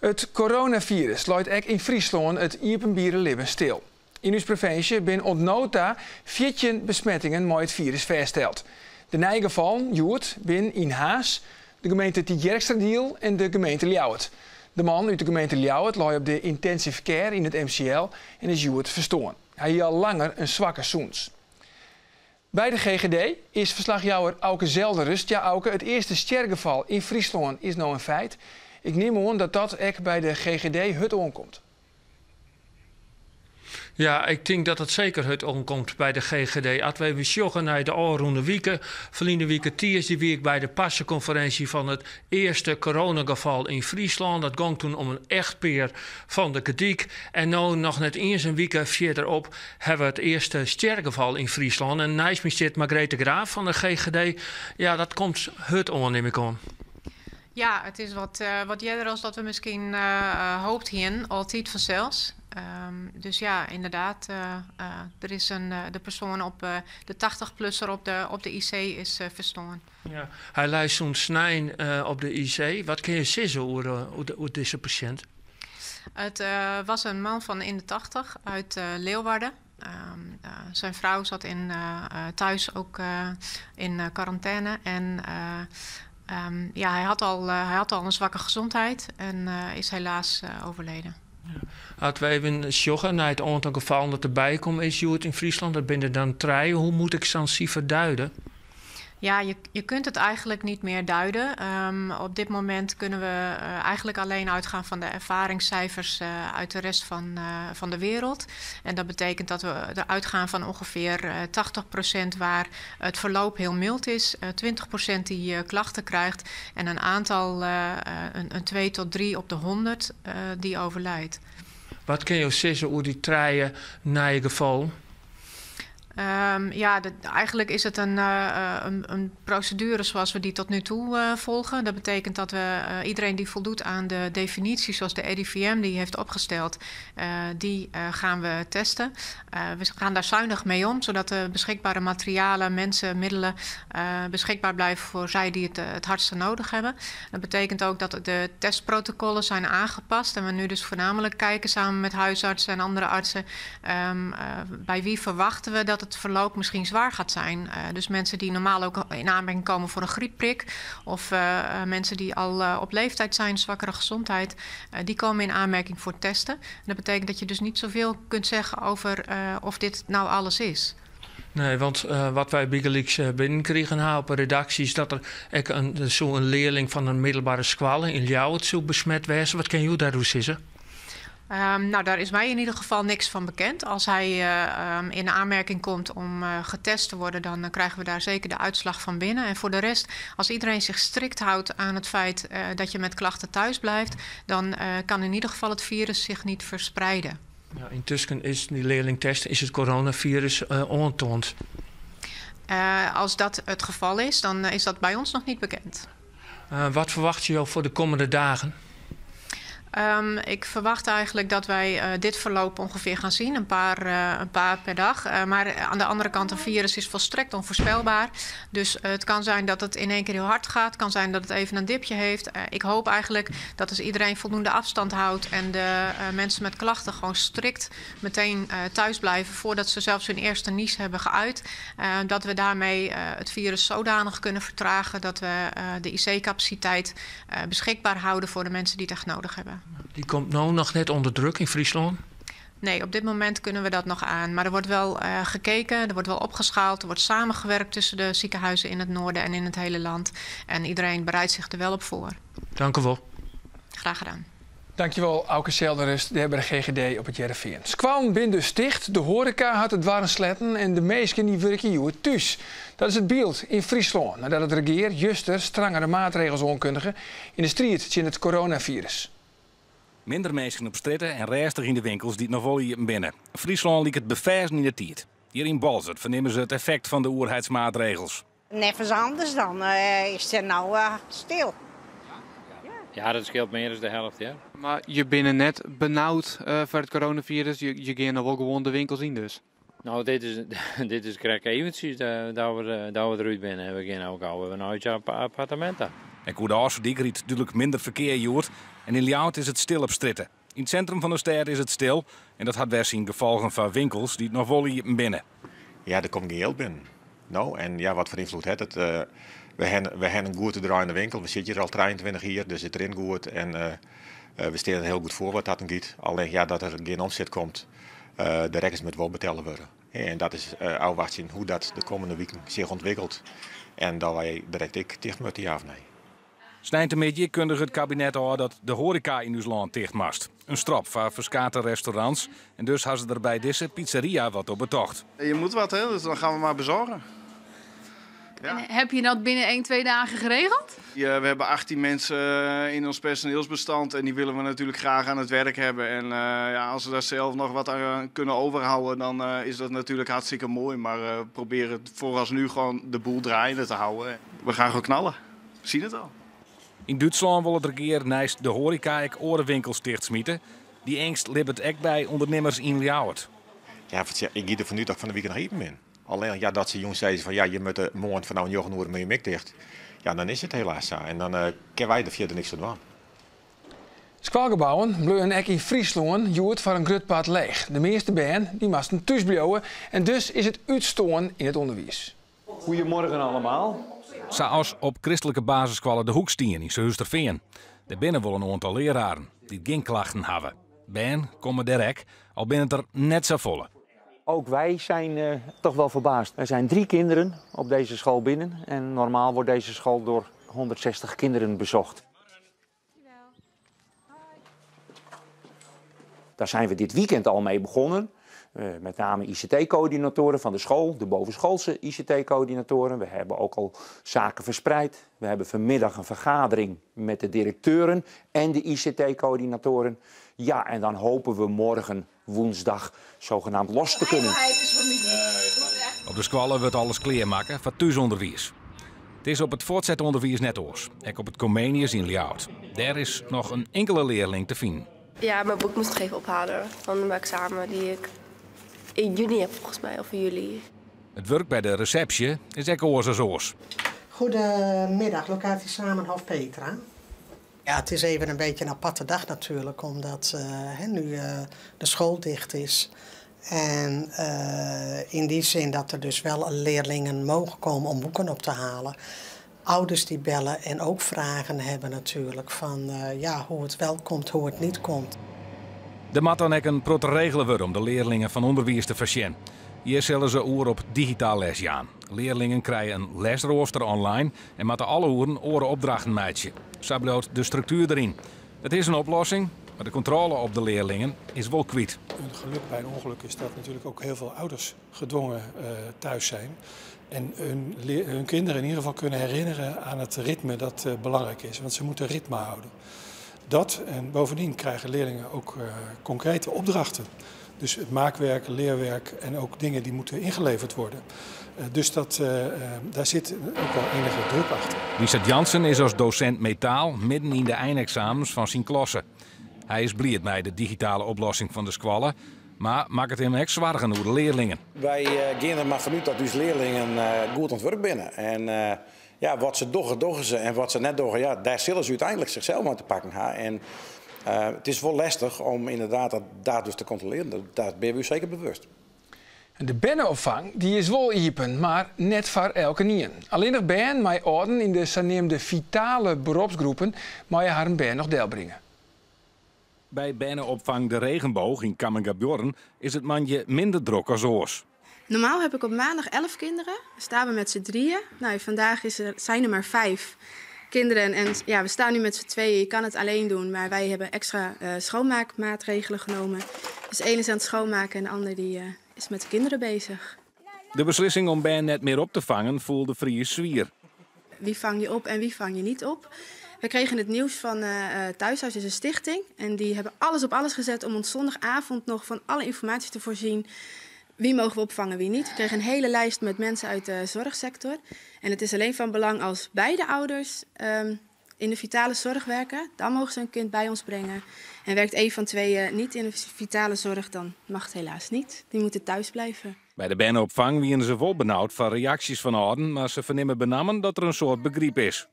It coronafirus leit ek yn Fryslân it iepenbiere libben stil. Yn ús provinsje binne oant no ta 14 besmettingen mei it firus fêststeld. De nije gefallen hjoed binne yn Harns, de gemeente Tytsjerksteradiel en de gemeente Ljouwert. De man út de gemeente Ljouwert lei op de intensive care yn it MCL en is hjoed ferstoarn. Hy hie al langer in swakke sûnens. By de GGD is ferslachjouwer Auke Zeldenrust. Ja, Auke, it earste stjergefal yn Fryslân is no in feit. Ik nim oan dat dat ek by de GGD hurd oankomt. Ja, ik tink dat it seker hurd oankomt by de GGD. As we even sjogge nei de ôfrûne wike. Ferline wike tiisdei wie ik by de parsekonferinsje fan it earste coronagefal yn Fryslân. Dat gong toen om in echtpear fan de Kerdyk. En no noch net iens in wike fierderop hawwe we it earste stjergefal yn Fryslân. En neist my sit Margreet de Graaf fan de GGD. Ja, dat komt hurd oan, nim ik oan. Ja, it is wat, wat earder as dat we miskien hope hienen, altyd fansels. Dus ja, ynderdaad, der is in, de persoan op de 80-plusser op de IC is ferstoarn. Ja. Hy lei sûnt snein op de IC. Wat kinne je sizze oer dizze pasjint? It was in man fan yn de 80 út Leeuwarden. Zijn vrouw zat thuis ook in quarantaine. En ja, hij had al een zwakke gezondheid en is helaas overleden. Ja. As we even sjogge nei it oantal gefallen dat derby komt is hjoed yn Fryslân, dat binne der dan trije. Hoe moat ik sa'n sifer duide? Ja, je kunt het eigenlijk niet meer duiden. Op dit moment kunnen we eigenlijk alleen uitgaan van de ervaringscijfers uit de rest van de wereld. En dat betekent dat we eruit gaan van ongeveer 80% waar het verloop heel mild is, 20% die klachten krijgt en een aantal, een 2 tot 3 op de 100 die overlijdt. Wat kinne jo sizze oer dy trije nije gefallen? Ja, eigenlijk is het een procedure zoals we die tot nu toe volgen. Dat betekent dat we iedereen die voldoet aan de definitie zoals de RIVM die heeft opgesteld, die gaan we testen. We gaan daar zuinig mee om, zodat de beschikbare materialen, mensen, middelen beschikbaar blijven voor zij die het hardste nodig hebben. Dat betekent ook dat de testprotocollen zijn aangepast en we nu dus voornamelijk kijken samen met huisartsen en andere artsen bij wie verwachten we dat het verloop misschien zwaar gaat zijn. Dus mensen die normaal ook in aanmerking komen voor een griepprik of mensen die al op leeftijd zijn, zwakkere gezondheid, die komen in aanmerking voor testen. En dat betekent dat je dus niet zoveel kunt zeggen over of dit nou alles is. Nee, want wat wy bygelyks binnenkrigen ha op de redaksje is dat der ek in learling fan in middelbere skoalle yn Ljouwert soe besmet wêze. Wat kinne jo dêroer sizze? Nou, daar is mij in ieder geval niks van bekend. Als hij in aanmerking komt om getest te worden, dan krijgen we daar zeker de uitslag van binnen. En voor de rest, als iedereen zich strikt houdt aan het feit dat je met klachten thuis blijft, dan kan in ieder geval het virus zich niet verspreiden. Ja, yntusken is dy learling test, is it coronafirus oantoand. Als dat het geval is, dan is dat bij ons nog niet bekend. Wat ferwachtsje jo foar de kommende dagen? Ik verwacht eigenlijk dat wij dit verloop ongeveer gaan zien, een paar per dag. Maar aan de andere kant, een virus is volstrekt onvoorspelbaar. Dus het kan zijn dat het in één keer heel hard gaat. Het kan zijn dat het even een dipje heeft. Ik hoop eigenlijk dat als iedereen voldoende afstand houdt en de mensen met klachten gewoon strikt meteen thuis blijven voordat ze zelfs hun eerste nies hebben geuit, dat we daarmee het virus zodanig kunnen vertragen dat we de IC-capaciteit beschikbaar houden voor de mensen die het echt nodig hebben. Dy komt no noch net ûnder druk yn Fryslân? Nee, op dit moment kunnen we dat nog aan. Maar er wordt wel gekeken, er wordt wel opgeschaald, er wordt samengewerkt tussen de ziekenhuizen in het noorden en in het hele land. En iedereen bereidt zich er wel op voor. Dankjewol. Graag gedaan. Dankjewol, Auke Zeldenrust, dêr by de GGD op It Hearrenfean. Skoallen binne dus ticht, de hoareka hat de doarren sletten en de minsken dy wurkje hjoed thús. Dat is it byld yn Fryslân, neidat it regear juster strangere maatregels oankundige yn de striid tsjin it coronafirus. Minder minsken op strjitte en rêstich yn de winkels dy't noch wol iepen binne. Fryslân liket befêzen yn de tiid. Hjir yn Boalsert fernimme se it effekt fan de oerheidsmaatregels. Neffens anders dan is it no stil. Ja, dat skeelt mear as de helte, ja. Mar je binne net benaud foar it coronafirus, je geane noch wol gewoan de winkels yn dus. No, dit is krekt eventsjes dat we derút binne. We geane ek alwer nei it appartemint. Ek oer de Ofslútdyk rydt dúdlik minder ferkear hjoed en yn Ljouwert is it stil op strjitte. Yn it sintrum fan de stêd is it stil en dat hat wer syn gefolgen foar winkels dy't noch wol iepen binne. Ja, der komt gjin jild binnen. No, en ja, wat foar ynfloed hat it? We hawwe we hawwe in goed te draaiende winkel. We sitte hjir al 23 jier, dus it rint goed en we stean der hiel goed foar wat dat oangiet. Allinnich ja, dat der gjin omset komt, de rekkens moat wol betelle wurde. En dat is ôfwachtsjen hoe't dat de kommende wiken sich ûntwikkelt en dat wy direkt ek ticht moatte, ja of nee. Sneintemiddei kundige it kabinet ôf dat de hoareka yn ús lân ticht moast. In strop foar ferskate restaurants en dus ha se der by dizze pizzeria wat op betocht. Je moet wat, hè? Dus dan gaan we maar bezorgen. Ja. En heb je dat binnen 1, 2 dagen geregeld? Ja, we hebben 18 mensen in ons personeelsbestand en die willen we natuurlijk graag aan het werk hebben. En ja, als we daar zelf nog wat aan kunnen overhouden, dan is dat natuurlijk hartstikke mooi. Maar we proberen vooralsnu gewoon de boel draaiende te houden. We gaan gewoon knallen. We zien het al. Yn Dútslân wol it regear neist de hoareka ek oare winkels tichtsmite. Dy eangst libbet ek by ûndernimmers yn Ljouwert. Ja, ik gie derfan út dat ik fan de wike noch iepen bin. Allinnich ja, dat se jûn sizze fan ja, je moatte moarn fanôf njoggen oere mei je mik ticht. Ja, dan is it helaas sa en dan kinne wy der fierder niks oan dwaan. Skoalgebouwen bleaunen ek yn Fryslân hjoed foar in grut part leech. De measte bern dy moasten thús bliuwe en dus is it útstoarn yn it ûnderwiis. Goedemorgen allemaal. Sa as op kristlike basisskoalle De Hoekstien yn Surhústerfean. Dêr binne wol in oantal leararen dy't gjin klachten hawwe. Bern komme dêr ek, al binne it der net safolle. Ook wij zijn toch wel verbaasd. Er zijn 3 kinderen op deze school binnen en normaal wordt deze school door 160 kinderen bezocht. Daar zijn we dit weekend al mee begonnen. Met name I C T-coördinatoren van de school, de bovenschoolse I C T-coördinatoren. We hebben ook al zaken verspreid. We hebben vanmiddag een vergadering met de directeuren en de I C T-coördinatoren. Ja, en dan hopen we morgen, woensdag, zogenaamd los te kunnen. Op de skoalle wurdt alles klearmakke foar thúsûnderwiis. It is op it fuortset ûnderwiis net oars. Ek op it Comenius yn Ljouwert. Dêr is noch in inkele learling te finen. Ja, mijn boek moest ik even ophalen van mijn examen die ik in juni heb volgens mij, of in juli. It wurk by de resepsje is ek oars as oars. Goedemiddag, locatie Samenhof Petra. Ja, het is even een beetje een aparte dag natuurlijk, omdat nu de school dicht is. En in die zin dat er dus wel leerlingen mogen komen om boeken op te halen. Ouders die bellen en ook vragen hebben natuurlijk van hoe het wel komt, hoe het niet komt. Der moat dan ek in protte regele wurde om de learlingen fan ûnderwiis te foarsjen. Hjir sille se oer op digitaal les jaan. Learlingen krije in lesroaster online en moatte alle oeren oare opdrachten meitsje. Sa bliuwt de struktuer deryn. It is in oplossing, mar de kontrôle op de learlingen is wol kwyt. Een geluk bij een ongeluk is dat natuurlijk ook heel veel ouders gedwongen thuis zijn. En hun kinderen in ieder geval kunnen herinneren aan het ritme dat belangrijk is. Want ze moeten ritme houden. Dat en bovendien krijgen leerlingen ook concrete opdrachten. Dus het maakwerk, leerwerk en ook dingen die moeten ingeleverd worden. Dus daar zit ook wel enige druk achter. Richard Jansen is als docent metaal midden in de eindexamens van zijn klasse. Hy is bliid mei de digitale oplossing fan de skoalle, mar makket him ek soargen oer de learlingen. Wy gean der mar fanút dat ús learlingen goed oan it wurk binne. En wat se dogge, dogge se. En wat se net dogge, dêr sille se úteinlik sichsels mei te pakken ha. En it is wol lestich om ynderdaad dat daar dus te kontrolearjen. Daar binne we ús seker bewust. En de berneopfang die is wol iepen, mar net foar elkenien. Allinnich bern mei âlden yn de saneamde vitale beropsgroepen meie harren bern noch delbringe. By berneopfang De Regenboog yn Camminghabuorren is it moandei minder drok as oars. Normaal heb ik op maandag 11 kinderen. Dan staan we met z'n drieën. Vandaag zijn er maar 5 kinderen. En we staan nu met z'n tweeën. Je kan het alleen doen, maar wij hebben extra schoonmaakmaatregelen genomen. Dus de ene is aan het schoonmaken en de ander die is met de kinderen bezig. De beslissing om bern net mear op te fangen foel de Fries swier. Wie vang je op en wie vang je niet op? We kregen het nieuws van Thuishuis is een stichting. En die hebben alles op alles gezet om ons zondagavond nog van alle informatie te voorzien. Wie mogen we opvangen, wie niet. We kregen een hele lijst met mensen uit de zorgsector. En het is alleen van belang als beide ouders in de vitale zorg werken. Dan mogen ze hun kind bij ons brengen. En werkt één van tweeën niet in de vitale zorg, dan mag het helaas niet. Die moeten thuis blijven. By de berneopfang wiene se wol benaud foar reaksjes fan âlden, mar se fernimme benammen dat der in soad begryp is.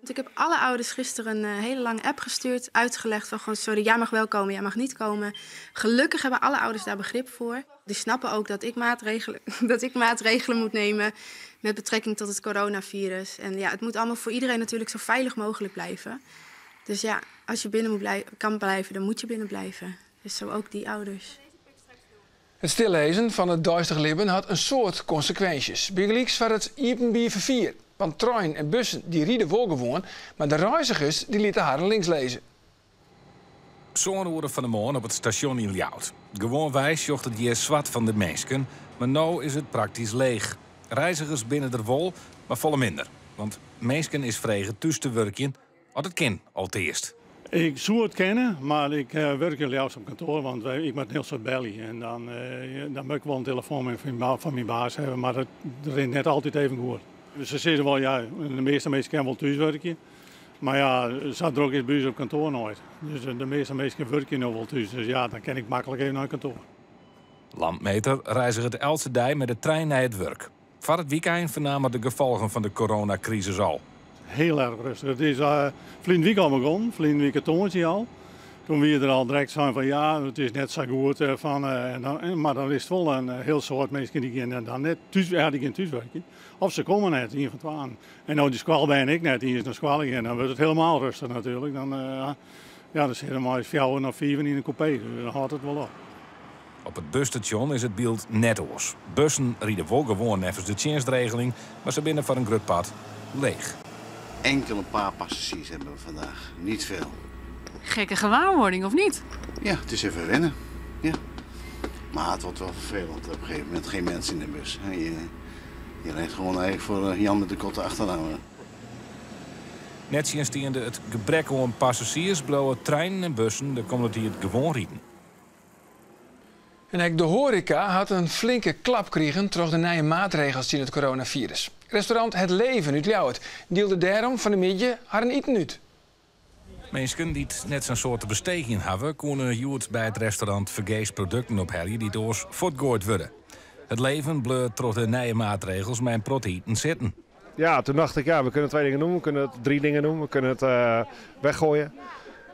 Ik heb alle ouders gisteren een hele lange app gestuurd, uitgelegd van gewoon sorry, jij mag wel komen, jij mag niet komen. Gelukkig hebben alle ouders daar begrip voor. Die snappen ook dat ik maatregelen, dat ik maatregelen moet nemen met betrekking tot het coronavirus. En ja, het moet allemaal voor iedereen natuurlijk zo veilig mogelijk blijven. Dus ja, als je binnen moet blij kan blijven, dan moet je binnen blijven. Dus zo ook die ouders. It stillizzen fan it deistich libben hat in soad konsekwinsjes. Bygelyks foar it iepenbier ferfier. Want treinen en bussen dy ride wol gewoan, mar de reizgers dy litte harren links lizze. Sân oere fan 'e moarn op it stasjon yn Ljouwert. Gewoanwei sjocht it hjir swart fan de minsken, mar no is it praktysk leech. Reizgers binne der wol, mar folle minder. Want minsken is frege thús te wurkjen, as it kin, alteast. Ik soe it kinne, mar ik wurkje leafst op kantoar, want ik moat in hiel soad belje. En dan, dan moat ik wol in telefoan fan myn baas hawwe, mar dat rint net altyd even goed. Se sizze wol, ja, de measte minsken kinne wol thús wurkje. Mar ja, sa drok is it by ús op kantoar noait. Dus de measte minsken wurkje no wol thús, dus ja, dan kin ik maklik even nei kantoar. Landmeter reizget eltse dei mei de trein nei it wurk. Foar it wykein fernaam er de gefolgen fan de coronakrisis al. Hiel erch rêstich. It is uh, ferline wike al begûn, ferline wike tongersdei al. Doe wie der al direkt sein fan ja, it is net sa goed. Eh, fan, uh, en dan, mar dan is it wol in hiel soad minsken dy gean dan net thús, ja, dy gean thúswurkjen. Of se komme net, ien fan twaen. En no dy skoalbern ek net iens nei skoalle gean, dan wurdt it hielendal rêstich natuerlik. Dan, uh, ja, dan sitte mei fjouwer of fiven yn in kûpee, dus dan hâldt it wol op. Op it busstasjon is it byld net oars. Bussen ride wol gewoan neffens de tsjinstregeling, mar se binne foar in grut part leech. Enkel een paar passagiers hebben we vandaag, niet veel. Gekke gewaarwording, of niet? Ja, het is even wennen. Ja. Maar het wordt wel vervelend op een gegeven moment geen mensen in de bus. Je, je rijdt gewoon eigenlijk voor eh, Jan met de korte achternaam. Nettsjinsteande it gebrek oan passazjiers bliuwe treinen en bussen de kommende tiid gewoan riden. En ek de hoareka hat in flinke klap krigen troch de nije maatregels tsjin it coronafirus. Restaurant Het Leven út Ljouwert dielde dêrom fan 'e middei harren iten út. Minsken dy't net sa'n soad te besteegjen hawwe, koene hjoed by it restaurant fergees produkten ophelje dy't oars fuortgoaid wurde. Het Leven bleau troch de nije maatregels mei in protte iten sitten. Ja, toen dacht ik, ja, we kunnen twee dingen doen. We kunnen het drie dingen doen. We kunnen het uh, weggooien.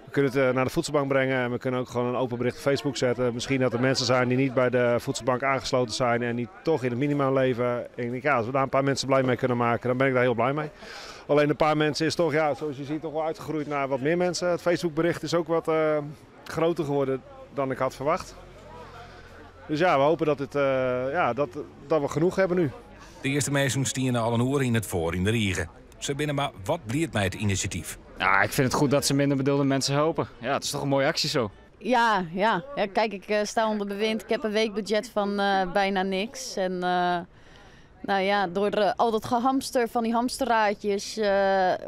We kunnen het uh, naar de voedselbank brengen en we kunnen ook gewoon een open bericht op Facebook zetten. Misschien dat er mensen zijn die niet bij de voedselbank aangesloten zijn en die toch in het minimum leven. En ik denk, ja, als we daar een paar mensen blij mee kunnen maken, dan ben ik daar heel blij mee. Alleen een paar mensen is toch, ja, zoals je ziet, toch wel uitgegroeid naar wat meer mensen. Het Facebookbericht is ook wat uh, groter geworden dan ik had verwacht. Dus ja, we hopen dat, het, uh, ja, dat, dat we genoeg hebben nu. De earste minsken stiene al in oere yn it foar yn de rige. Se binne mar wat bliid mei it inisjatyf. Ja, ik vind het goed dat ze minder bedeelde mensen helpen. Ja, het is toch een mooie actie zo. Ja, ja. ja kijk, ik uh, sta onder bewind. Ik heb een weekbudget van uh, bijna niks. En uh, nou ja, door al dat gehamster van die hamsterraadjes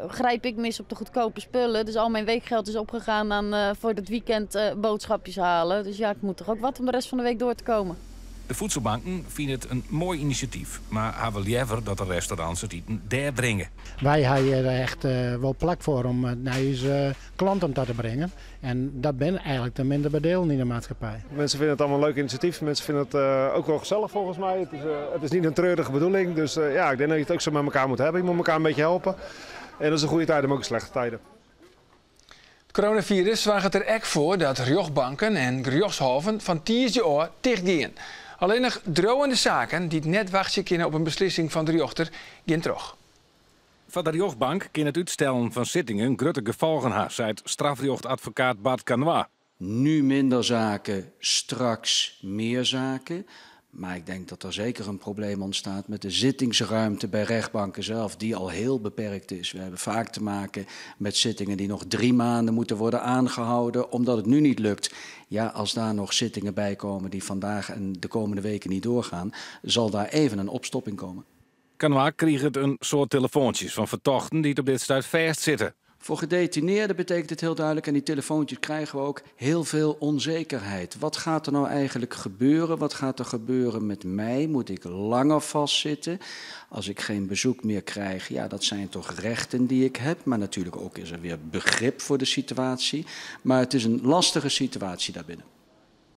grijp ik mis op de goedkope spullen. Dus al mijn weekgeld is opgegaan aan voor het weekend boodschapjes halen. Dus ja, ik moet toch ook wat om de rest van de week door te komen. De voedselbanken fine it in moai inisjatyf, mar hawwe leaver dat de restaurants it iten dêr bringe. Wy hawwe hjir echt wol plak foar om it nei ús klanten ta te bringen. En dat binne eigenlik de minder bedeelden yn de maatskippij. Mensen vinden het allemaal een leuk initiatief. Mensen vinden het uh, ook wel gezellig volgens mij. Het is, uh, het is niet een treurige bedoeling. Dus uh, ja, ik denk dat je het ook zo met elkaar moet hebben. Je moet elkaar een beetje helpen. En dat is een goede tijd, maar ook een slechte tijden. It coronafirus soarget der ek foar dat rjochtbanken en gerjochtshôven fan tiisdei ôf ticht gean. Allinnich driuwende saken dy't net wachtsje kinne op in beslissing fan de rjochter gean troch. Foar de rjochtbank kin it útstellen fan sittingen grutte gefolgen ha, seit strafrjochtadvokaat Bart Canoy. Nu minder zaken, straks meer zaken. Maar ik denk dat er zeker een probleem ontstaat met de zittingsruimte bij rechtbanken zelf, die al heel beperkt is. We hebben vaak te maken met zittingen die nog drie maanden moeten worden aangehouden, omdat het nu niet lukt. Ja, als daar nog zittingen bij komen die vandaag en de komende weken niet doorgaan, zal daar even een opstopping komen. Canoy kriget in soad telefoantsjes fan fertochten dy't op dit stuit fêstsitte. Voor gedetineerden betekent het heel duidelijk, en die telefoontjes krijgen we ook, heel veel onzekerheid. Wat gaat er nou eigenlijk gebeuren? Wat gaat er gebeuren met mij? Moet ik langer vastzitten? Als ik geen bezoek meer krijg, ja, dat zijn toch rechten die ik heb. Maar natuurlijk ook is er weer begrip voor de situatie. Maar het is een lastige situatie daarbinnen.